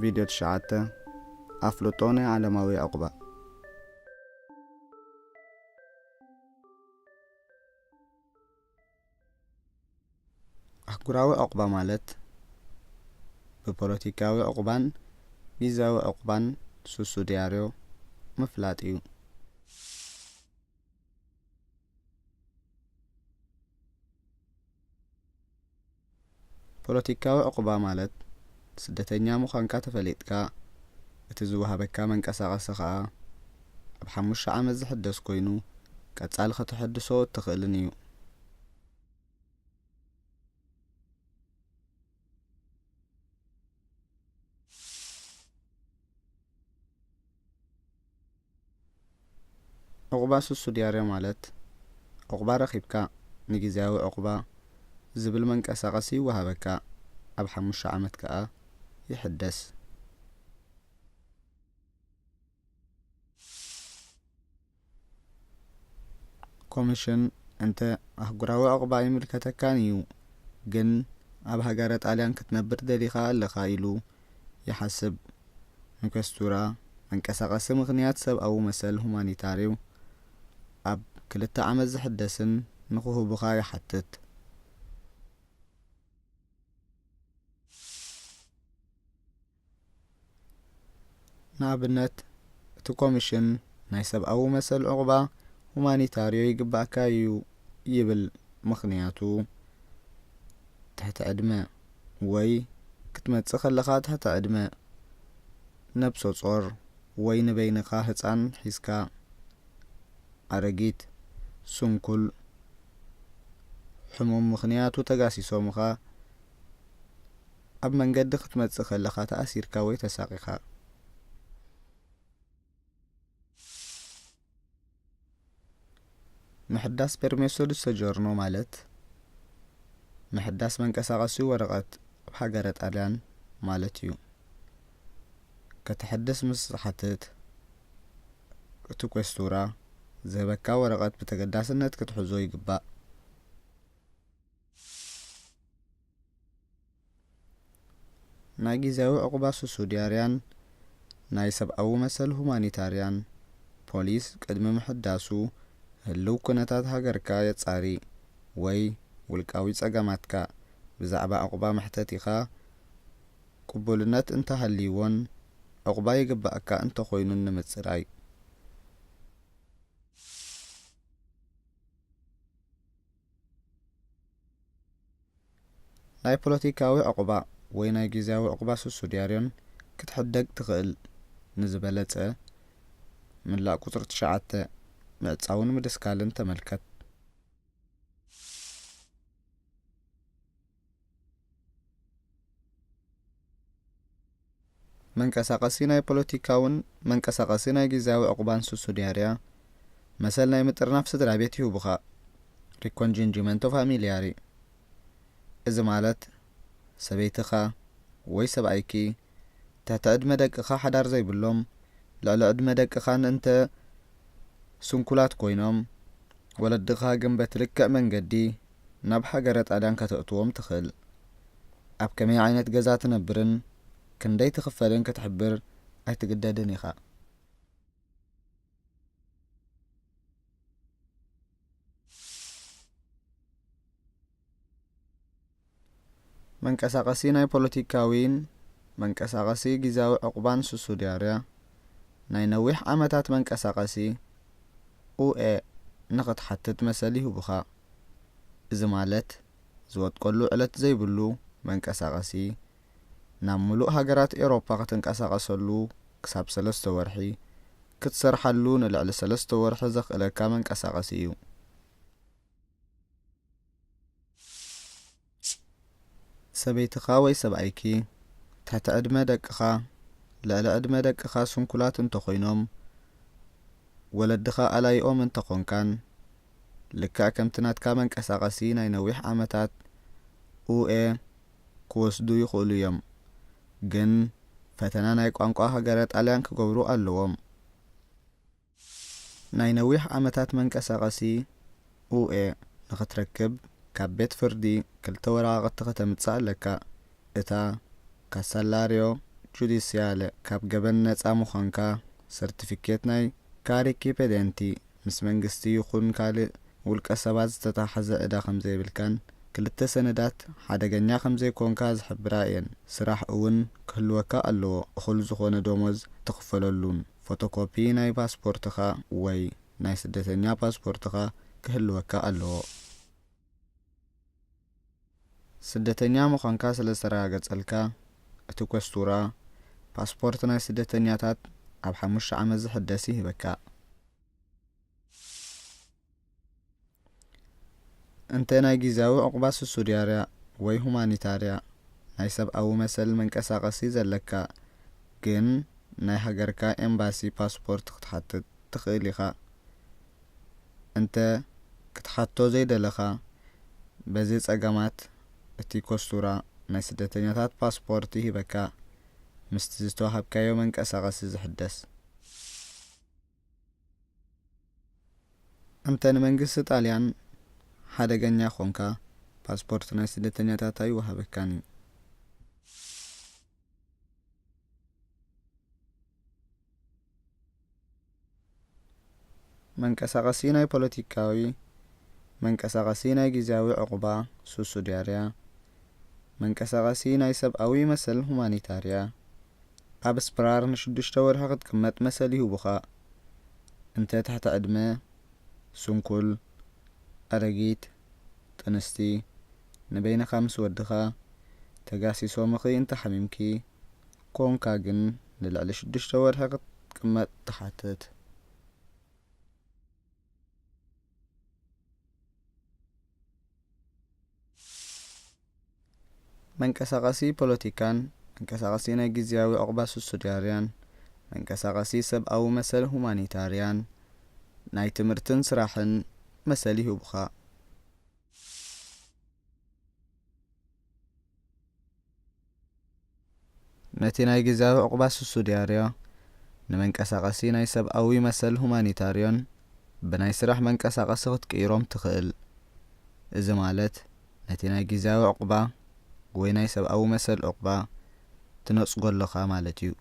ቪድዮ ትሽዓተ። ኣፍልጦ ናይ ዓለማዊ ዕቑባ። ኣህጉራዊ ዕቑባ ማለት ብፖለቲካዊ ዕቑባን ግዝያዊ ዕቑባን፣ ሱሱዲያርዮ፣ ምፍላጥ እዩ። ፖለቲካዊ ዕቑባ ማለት፣ ስደተኛ ምዃንካ ተፈሊጥካ፣ እቲ ዝወሃበካ መንቀሳቐሲ ኸኣ ኣብ ሓሙሽተ ዓመት ዝሕደስ ኮይኑ፣ ቀጻሊ ከተሐድሶ እትኽእልን እዩ። ዕቑባ ሱሱዲያርዮ ማለት፣ ዕቑባ ረኺብካ ንግዝያዊ ዕቑባ ዝብል መንቀሳቐሲ ይወሃበካ፣ ኣብ ሓሙሽተ ዓመት ከኣ ይሕደስ። ኮሚሽን፣ እንተ ኣህጉራዊ ዕቑባ ኣይምልከተካን እዩ፣ ግን ኣብ ሃገረ ጣልያን ክትነብር ደሊኻ ኣለኻ ኢሉ ይሓስብ። ንከስቱራ፣ መንቀሳቐሲ ምኽንያት ሰብኣዊ መሰል፣ ሁማኒታሪው፣ ኣብ ክልተ ዓመት ዝሕደስን ንኽህቡኻ ይሓትት። ንኣብነት፣ እቲ ኮሚሽን ናይ ሰብኣዊ መሰል ዕቑባ ሁማኒታርዮ ይግባእካ እዩ ይብል። ምኽንያቱ፣ ትሕቲ ዕድመ ወይ ክትመጽእ ከለኻ ትሕቲ ዕድመ፣ ነብሰ ጾር ወይ ንበይንኻ ህጻን ሒዝካ፣ ኣረጊት፣ ስንኩል፣ ሕሙም ምኽንያቱ ተጋሲሶምኻ፣ ኣብ መንገዲ ክትመጽእ ከለኻ ተኣሲርካ ወይ ተሳቒኻ። ምሕዳስ ፐርሜሶ ዲ ሶጆርኖ ማለት ምሕዳስ መንቀሳቐሲ ወረቐት ኣብ ሃገረ ጣልያን ማለት እዩ። ከተሐድስ ምስ ዝሓትት፣ እቲ ኬስቱራ ዝህበካ ወረቐት ብተገዳስነት ክትሕዞ ይግባእ። ናይ ግዝያዊ ዕቑባ ሱሱዲያርያን ናይ ሰብኣዊ መሰል ሁማኒታርያን ፖሊስ ቅድሚ ምሕዳሱ ህልው ኩነታት ሃገርካ የጻሪ ወይ ውልቃዊ ጸገማትካ ብዛዕባ ዕቑባ መሕተቲኻ ቅቡልነት እንተሃልይዎን ዕቑባ ይግባእካ እንተኾይኑን ንምጽራይ። ናይ ፖለቲካዊ ዕቑባ ወይ ናይ ግዝያዊ ዕቑባ ሱሱዲያርዮን ክትሕደግ ትኽእል። ንዝበለጸ፣ ምላእ ቁጽሪ ትሽዓተ፣ ምዕጻውን ምድስካልን ተመልከት። መንቀሳቐሲ ናይ ፖለቲካውን መንቀሳቐሲ ናይ ግዝያዊ ዕቑባን ሱሱዲያርያ፣ መሰል ናይ ምጥርናፍ ስድራ ቤት ይህቡኻ፣ ሪኮንጂንጂመንቶ ፋሚልያሪ። እዚ ማለት፣ ሰበይትኻ ወይ ሰብኣይኪ፣ ትሕቲ ዕድመ ደቅኻ ሓዳር ዘይብሎም፣ ልዕሊ ዕድመ ደቅኻን እንተ ስንኩላት ኮይኖም፣ ወለድኻ ግን በቲ ልክዕ መንገዲ ናብ ሃገረ ጣልያን ከተእትዎም ትኽእል። ኣብ ከመይ ዓይነት ገዛ ትነብርን ክንደይ ትኽፈልን ክትሕብር ኣይትግደድን ኢኻ። መንቀሳቐሲ ናይ ፖለቲካዊን መንቀሳቐሲ ግዝያዊ ዕቑባን ሱሱዲያርያ ናይ ነዊሕ ዓመታት መንቀሳቐሲ ኡኤ ንኽትሓትት መሰል ይህቡኻ። እዚ ማለት፣ ዝወጥቀሉ ዕለት ዘይብሉ መንቀሳቐሲ፣ ናብ ምሉእ ሃገራት ኤውሮፓ ክትንቀሳቐሰሉ ክሳብ ሰለስተ ወርሒ፣ ክትሰርሓሉ ንልዕሊ ሰለስተ ወርሒ ዘኽእለካ መንቀሳቐሲ እዩ። ሰበይትኻ ወይ ሰብኣይኪ፣ ትሕቲ ዕድመ ደቅኻ፣ ልዕሊ ዕድመ ደቅኻ ስንኩላት እንተኾይኖም፣ ወለድኻ ኣላይኦም እንተኾንካን፣ ልክዕ ከምቲ ናትካ መንቀሳቐሲ ናይ ነዊሕ ዓመታት ኡኤ ክወስዱ ይኽእሉ እዮም። ግን ፈተና ናይ ቋንቋ ሃገረ ጣልያን ክገብሩ ኣለዎም። ናይ ነዊሕ ዓመታት መንቀሳቐሲ ኡኤ ንኽትረክብ፣ ካብ ቤት ፍርዲ ክልተ ወረቓቕቲ ከተምጽእ ኣለካ። እታ ካሳላርዮ ጁዲስያለ ካብ ገበን ነጻ ምዃንካ፣ ሰርቲፊኬት ናይ ካሪኪ ፔደንቲ፣ ምስ መንግስቲ ይኹን ካልእ ውልቀ ሰባት ዝተታሕዘ ዕዳ ከም ዘይብልካን፣ ክልተ ሰነዳት ሓደገኛ ከም ዘይኮንካ ዝሕብራ እየን። ስራሕ እውን ክህልወካ ኣለዎ፣ እኹል ዝኾነ ደሞዝ ትኽፈለሉን። ፎቶኮፒ ናይ ፓስፖርትኻ ወይ ናይ ስደተኛ ፓስፖርትኻ ክህልወካ ኣለዎ። ስደተኛ ምዃንካ ስለ ዝተረጋገጸልካ፣ እቲ ኮስቱራ ፓስፖርት ናይ ስደተኛታት ኣብ ሓሙሽተ ዓመት ዝሕደስ ይህበካ። እንተ ናይ ግዝያዊ ዕቑባ ሱሱድያርያ ወይ ሁማኒታርያ ናይ ሰብኣዊ መሰል መንቀሳቐሲ ዘለካ፣ ግን ናይ ሃገርካ ኤምባሲ ፓስፖርት ክትሓትት ትኽእል ኢኻ። እንተ ክትሓቶ ዘይደለኻ፣ በዚ ጸገማት እቲ ኮስቱራ ናይ ስደተኛታት ፓስፖርት ይህበካ፣ ምስቲ ዝተዋሃብካዮ መንቀሳቐሲ ዝሕደስ። እንተ ንመንግስቲ ጣልያን ሓደገኛ ኾንካ፣ ፓስፖርት ናይ ስደተኛታት ኣይወሃበካን እዩ። መንቀሳቐሲ ናይ ፖለቲካዊ፣ መንቀሳቐሲ ናይ ግዝያዊ ዕቑባ፣ ሱሱድያርያ፣ መንቀሳቐሲ ናይ ሰብኣዊ መሰል፣ ሁማኒታርያ፣ ኣብ ስፕራር ንሽዱሽተ ወርሒ ክትቅመጥ መሰል ይህቡኻ። እንተ ትሕቲ ዕድመ፣ ስንኩል፣ ኣረጊት፣ ጥንስቲ፣ ንበይንኻ ምስ ወድኻ፣ ተጋሲሶምኺ እንተ ሓሚምኪ ኮንካ ግን ንልዕሊ ሽዱሽተ ወርሒ ክትቅመጥ ትሓትት። መንቀሳቐሲ ፖለቲካን መንቀሳቐሲ ናይ ግዝያዊ ዕቑባ ሱሱድያርያን መንቀሳቐሲ ሰብኣዊ መሰል ሁማኒታርያን ናይ ትምህርትን ስራሕን መሰል ይህቡኻ። ነቲ ናይ ግዝያዊ ዕቑባ ሱሱድያርያ ንመንቀሳቐሲ ናይ ሰብኣዊ መሰል ሁማኒታርዮን ብናይ ስራሕ መንቀሳቐሲ ክትቅይሮም ትኽእል። እዚ ማለት ነቲ ናይ ግዝያዊ ዕቑባ ወይ ናይ ሰብኣዊ መሰል ዕቑባ ትነጽጎ ኣለኻ ማለት እዩ።